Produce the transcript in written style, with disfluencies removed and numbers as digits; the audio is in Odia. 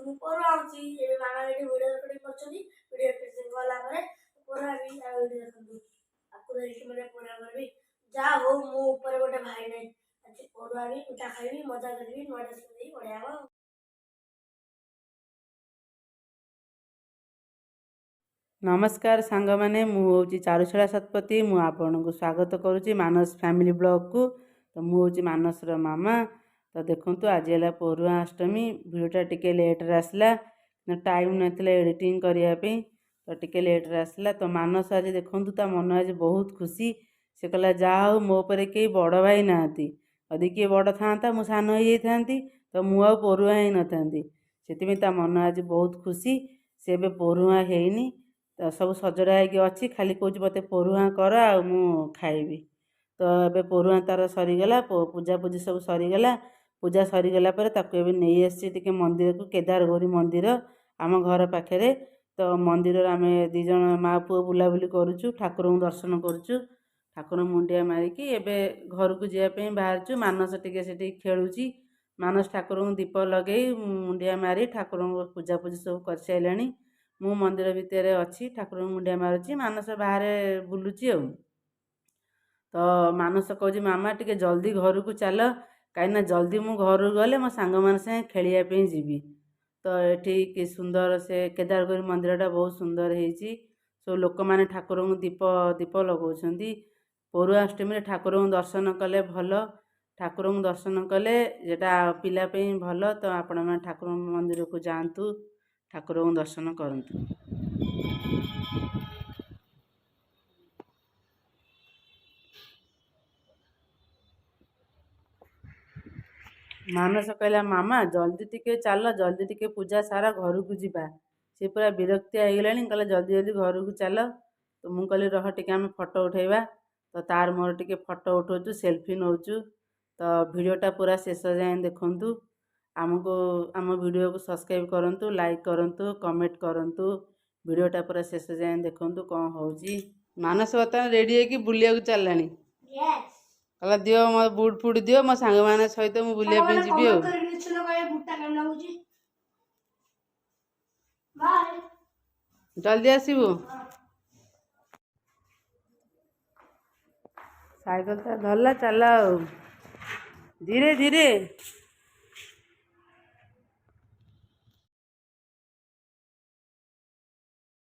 ମୁଁ ପରୁଆ ହେଉଛି। ଏବେ ମାମା ଏଠି ଭିଡ଼ିଓ ରେକର୍ଡ଼ିଂ କରୁଛନ୍ତି। ଭିଡ଼ିଓ ରେକର୍ଡ଼ିଂ କଲା ପରେ ପରୁଆ ବି ଆଉ ଭିଡ଼ିଓ ଦେଖନ୍ତୁ। ଆକୁ ଧରିକି ମାନେ ପରୁଆ କରିବି। ଯାହା ହଉ, ମୋ ଉପରେ ଗୋଟେ ଭାଇ ନାହିଁ। ଆଜି ପରୁଆ ବି ପିଠା ଖାଇବି, ମଜା କରିବି, ନୂଆ ଡ୍ରେସ୍ ପିନ୍ଧିବି, ବଢ଼ିଆ ହବ। ନମସ୍କାର ସାଙ୍ଗମାନେ, ମୁଁ ହେଉଛି ଚାରୁଶୀଳା ଶତପଥୀ। ମୁଁ ଆପଣଙ୍କୁ ସ୍ୱାଗତ କରୁଛି ମାନସ ଫ୍ୟାମିଲି ବ୍ଲଗ୍କୁ। ତ ମୁଁ ହେଉଛି ମାନସର ମାମା। ତ ଦେଖନ୍ତୁ, ଆଜି ହେଲା ପରୁଆ ଅଷ୍ଟମୀ। ଭିଡ଼ିଓଟା ଟିକେ ଲେଟ୍ରେ ଆସିଲା, ଟାଇମ୍ ନଥିଲା ଏଡ଼ିଟିଂ କରିବା ପାଇଁ, ତ ଟିକେ ଲେଟ୍ରେ ଆସିଲା। ତ ମାନସ ଆଜି ଦେଖନ୍ତୁ, ତା ମନ ଆଜି ବହୁତ ଖୁସି। ସେ କହିଲା, ଯାହା ହଉ, ମୋ ଉପରେ କେହି ବଡ଼ ଭାଇ ନାହାନ୍ତି। ଯଦି କିଏ ବଡ଼ ଥାନ୍ତା, ମୁଁ ସାନ ହେଇଯାଇଥାନ୍ତି, ତ ମୁଁ ଆଉ ପରୁଆ ହେଇନଥାନ୍ତି। ସେଥିପାଇଁ ତା ମନ ଆଜି ବହୁତ ଖୁସି। ସେ ଏବେ ପରୁଆ ହେଇନି, ତ ସବୁ ସଜଡ଼ା ହେଇକି ଅଛି, ଖାଲି କହୁଛି ମୋତେ ପରୁହାଁ କର ଆଉ ମୁଁ ଖାଇବି। ତ ଏବେ ପରୁହାଁ ତାର ସରିଗଲା, ପୂଜାପୂଜି ସବୁ ସରିଗଲା। ପୂଜା ସରିଗଲା ପରେ ତାକୁ ଏବେ ନେଇ ଆସିଛି ଟିକେ ମନ୍ଦିରକୁ, କେଦାରଗୌରୀ ମନ୍ଦିର ଆମ ଘର ପାଖରେ। ତ ମନ୍ଦିରରେ ଆମେ ଦୁଇ ଜଣ ମା ପୁଅ ବୁଲାବୁଲି କରୁଛୁ, ଠାକୁରଙ୍କୁ ଦର୍ଶନ କରୁଛୁ। ଠାକୁରଙ୍କୁ ମୁଣ୍ଡିଆ ମାରିକି ଏବେ ଘରକୁ ଯିବା ପାଇଁ ବାହାରିଛୁ। ମାନସ ଟିକେ ସେଠି ଖେଳୁଛି। ମାନସ ଠାକୁରଙ୍କୁ ଦୀପ ଲଗେଇ, ମୁଣ୍ଡିଆ ମାରି, ଠାକୁରଙ୍କୁ ପୂଜାପୂଜି ସବୁ କରିସାରିଲାଣି। ମୁଁ ମନ୍ଦିର ଭିତରେ ଅଛି, ଠାକୁରଙ୍କୁ ମୁଣ୍ଡିଆ ମାରୁଛି, ମାନସ ବାହାରେ ବୁଲୁଛି। ଆଉ ତ ମାନସ କହୁଛି, ମାମା ଟିକେ ଜଲ୍ଦି ଘରକୁ ଚାଲ, କାହିଁକିନା ଜଲ୍ଦି ମୁଁ ଘରକୁ ଗଲେ ମୋ ସାଙ୍ଗମାନଙ୍କ ସାଙ୍ଗେ ଖେଳିବା ପାଇଁ ଯିବି। ତ ଏଠି କି ସୁନ୍ଦର ସେ କେଦାରଗୌରୀ ମନ୍ଦିରଟା ବହୁତ ସୁନ୍ଦର ହେଇଛି। ସବୁ ଲୋକମାନେ ଠାକୁରଙ୍କୁ ଦୀପ ଲଗାଉଛନ୍ତି। ପରୁଆ ଅଷ୍ଟମୀରେ ଠାକୁରଙ୍କୁ ଦର୍ଶନ କଲେ ଭଲ। ଠାକୁରଙ୍କୁ ଦର୍ଶନ କଲେ ଯେଟା ପିଲା ପାଇଁ ଭଲ। ତ ଆପଣମାନେ ଠାକୁରଙ୍କ ମନ୍ଦିରକୁ ଯାଆନ୍ତୁ, ଠାକୁରଙ୍କୁ ଦର୍ଶନ କରନ୍ତୁ। ମାନସ କହିଲା, ମାମା ଜଲ୍ଦି ଟିକେ ଚାଲ, ଜଲ୍ଦି ଟିକେ ପୂଜା ସାର, ଘରକୁ ଯିବା। ସେ ପୁରା ବିରକ୍ତିଆ ହେଇଗଲାଣି। କହିଲା, ଜଲ୍ଦି ଜଲ୍ଦି ଘରକୁ ଚାଲ। ତ ମୁଁ କହିଲି, ରହ ଟିକେ, ଆମେ ଫଟୋ ଉଠାଇବା। ତ ତାର ମୋର ଟିକେ ଫଟୋ ଉଠାଉଛୁ, ସେଲ୍ଫି ନେଉଛୁ। ତ ଭିଡ଼ିଓଟା ପୁରା ଶେଷ ଯାଏଁ ଦେଖନ୍ତୁ। ଆମକୁ ଆମ ଭିଡ଼ିଓକୁ ସବସ୍କ୍ରାଇବ୍ କରନ୍ତୁ, ଲାଇକ୍ କରନ୍ତୁ, କମେଣ୍ଟ କରନ୍ତୁ। ଭିଡ଼ିଓଟା ପୁରା ଶେଷ ଯାଏଁ ଦେଖନ୍ତୁ କ'ଣ ହେଉଛି। ମାନସ ବର୍ତ୍ତମାନ ରେଡ଼ି ହେଇକି ବୁଲିବାକୁ ଚାଲିଲାଣି। କହିଲା, ଦିଅ ମୋ ବୁଟ୍ ଫୁଟ୍ ଦିଅ, ମୋ ସାଙ୍ଗମାନଙ୍କ ସହିତ ମୁଁ ବୁଲିବା ପାଇଁ ଯିବି। ଆଉ କରି ନିଶ୍ଚିତ କହିବେ ବୁଟଟା କେମିତି ଲାଗୁଛି। ବାଏ। ଜଲ୍ଦି ଆସିବୁ। ସାଇକେଲ ତ ଧରିଲା, ଚାଲ ଆଉ ଧୀରେ ଧୀରେ।